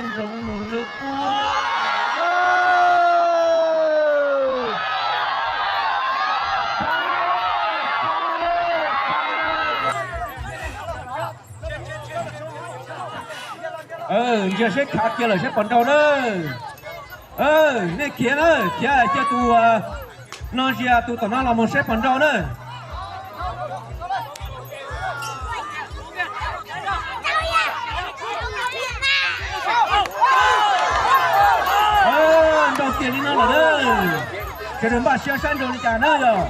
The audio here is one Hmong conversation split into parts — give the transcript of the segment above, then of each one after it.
Ntsia seb khav kiag lawm seb puas nrau na. Nej khiav na, khiav cia tus no ntsia tus tom no los mus seb puas nrau na. Nrau kiag li no lawm na. Sawv daws npaj siab saib nrau li cas na yog.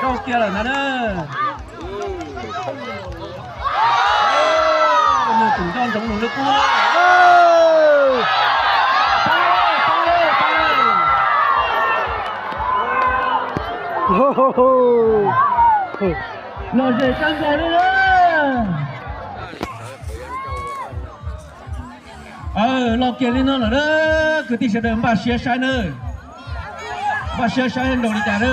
Nrau kiag lawm ntag na. Nws tus nco ntsoov nws lub kub. Los ze kab nkaus li na. Los kiag li no lawm na, kwv tij sawv daws npaj siab saib na. Npaj siab saib nrau li cas na.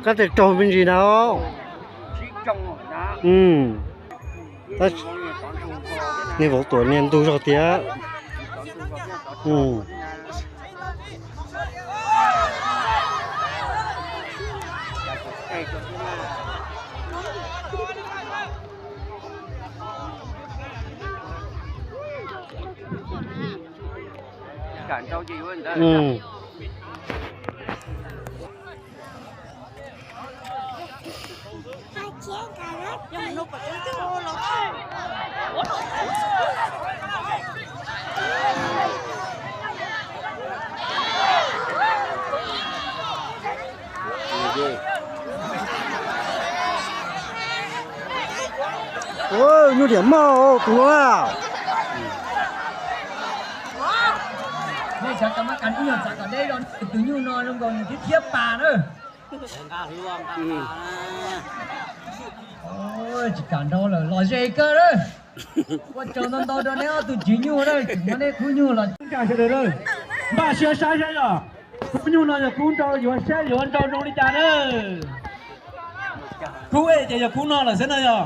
Kab tes raug me ntsis na. Niag vauv tuam niag ntug zog tiag. Nyuj diam mog tus no. Nej cov mab kas ib nyuag txav kom deb rau tus nyuj no zoo nkaus nws thiab thiab pas na. Tsis kam nrau lawm los ze kawg na. Ua tsaug ntau ntau rau neb ob tug tswv nyuj na, tseem muab neb khub nyuj los. Sawv daws npaj siab saib saib yog khub nyuj no yog khub nrau yuav saib yuav nrau zoo li cas na. Khub ej ces yog khub no lawm xwb na yog.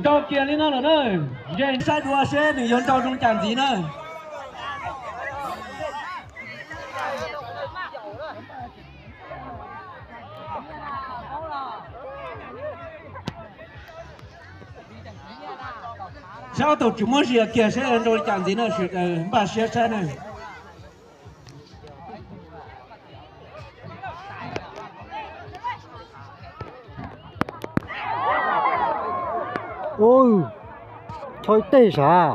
Nrau kiag li no lawm na. Ntshe saib dua seb nws yuav nrau zoo cas ntxiv na. Saib ob tug tsis muab zias kiag saib nrau li cas ntxiv na, sawv daws npaj siab saib na. Choi tej sav.